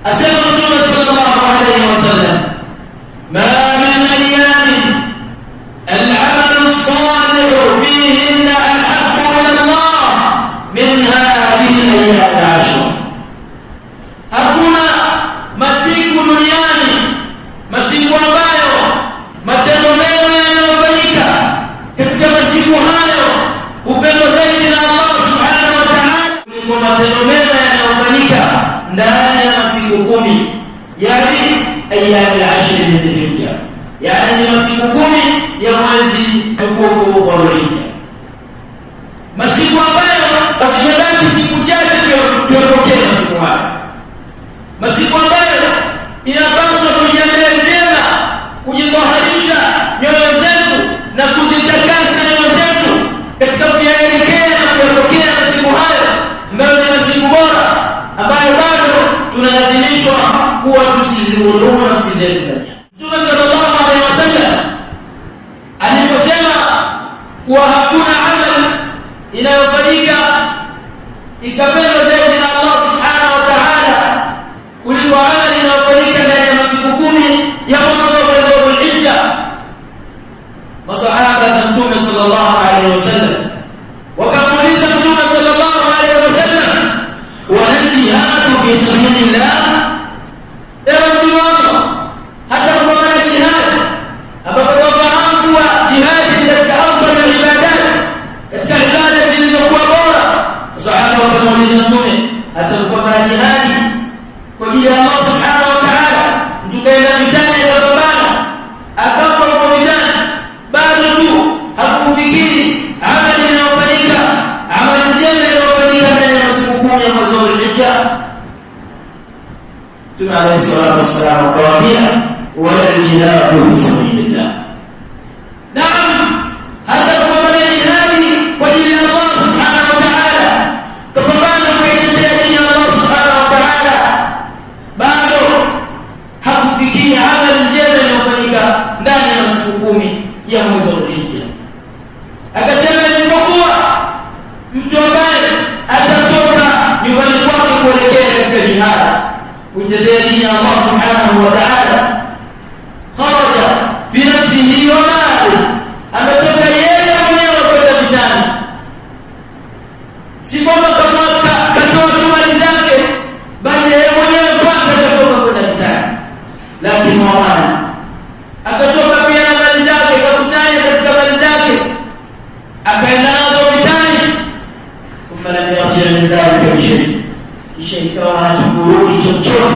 Asema Mtume sallallahu alayhi wasallam, ma min ayamin al-amalu as-salihu fihinna ahabbu ila Allah min hadhihi al-ayyam al-ashr. Hakuna masiku duniani, masiku ambayo matendo mema yanayofanyika katika masiku hayo hupendwa zaidi na Allah subhanahu wa ta'ala kuliko matendo mema yanayofanyika ndani ya masiku 10, yani ayyam al-ashr min dhul-hijja, yani ni masiku 10 ya mwezi mtukufu wa Dhul-Hijja, masiku ambayo zimebaki siku chache tuyapokee masiku hayo, masiku ambayo inapaswa tujiandae vyema kujitaharisha nyoyo zetu na kuzitakasa nyoyo zetu katika kuyaelekea na kuyapokea masiku hayo ambayo ni masiku bora, ambayo bado tunalazimishwa kuwa tusizidhulumu nafsi zetu ndani. Mtume sallallahu alaihi wasallam aliposema kuwa hakuna amali inayofanyika ikapendwa zaidi na Allah subhanahu wa ta'ala kuliko amali inayofanyika ndani ya masiku 10 ya mwanzo wa mwezi wa Dhul-Hijja, masahaba za Mtume sallallahu alaihi wasallam wakamuuliza Mtume sallallahu alaihi wasallam, wala jihadu fi sabilillah, ewe Mtume wa Allah, hata kupambana jihad, ambapo tunafahamu kuwa jihad ni katika afdal ibadat, katika ibada zilizokuwa bora. Masahaba wakamuuliza Mtume, hata kupambana jihadi kwa ajili ya Allah subhanahu wa ta'ala, mtu kaenda vitani akapambana akafa huko vitani, bado tu hakufikiri amali inayofanyika, amali njema inayofanyika ndani ya masiku 10 ya mwezi wa Dhul-Hijja? Mtume alayhi salatu wassalam akawaambia, wala al-jihadu fi sabilillah. Naam, hata kupambana jihadi kwa ajili ya Allah subhanahu wa ta'ala, kupambana kuitetea dini ya Allah subhanahu wa ta'ala, bado hakufikia amali njema inayofanyika ndani ya masiku 10 ya mwezi wa Dhul-Hijja. Akasema isipokuwa mtu ambaye atatoka nyumbani kwake kuelekea katika jihad kuitetea dini ya Allah subhanahu wa ta'ala.